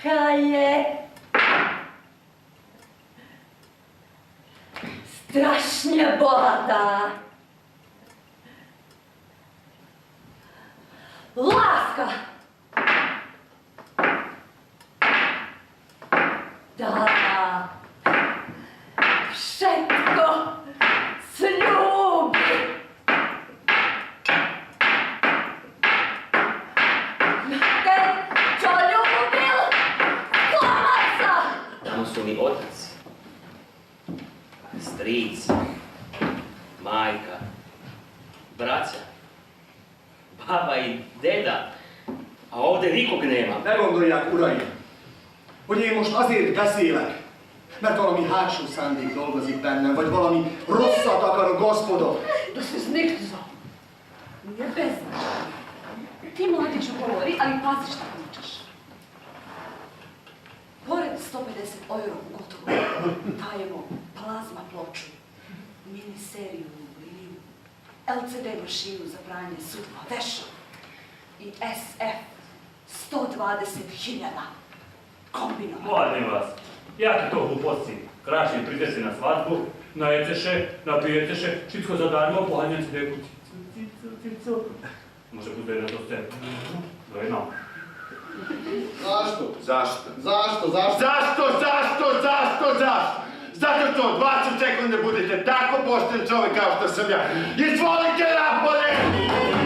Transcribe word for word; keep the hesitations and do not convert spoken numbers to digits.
Кая страшнє богата. Ласка! Да, вшетко слюби. Тен, цо любил, кламаца. Тамо су ми отац, стриц, майка, браця, баба и деда, а овде никог нема. Не mondolj, Urai, hogy én most azért beszélek, mert valami hátsó szándék dolgozik bennem, vagy valami rosszat akarok, gospodok. Да се зникни за. Нє беззначајно. Ти, младићу, говори, али пази шта вичиш. Поред сто педесет евро у готовосци, тајемо плазма плочу, мини серију линию, L C D машину за прање судба, вешал и S F сто двадесет хиљада. Комбиновано. Молим вас, яки то глупосци? Красни придзеце на свадзбу, наєдзеце ше, напиєце ше, шицко задармо, поганяце деку цицу, цицу, цицу. Може буц да је на то сцена. Да је нам. Зашто? Зашто? Зашто? Зашто? Зашто? Зашто? Зашто? Зато што двацет секунди будете тако поштен човек као што сам ја. Изволите напоље!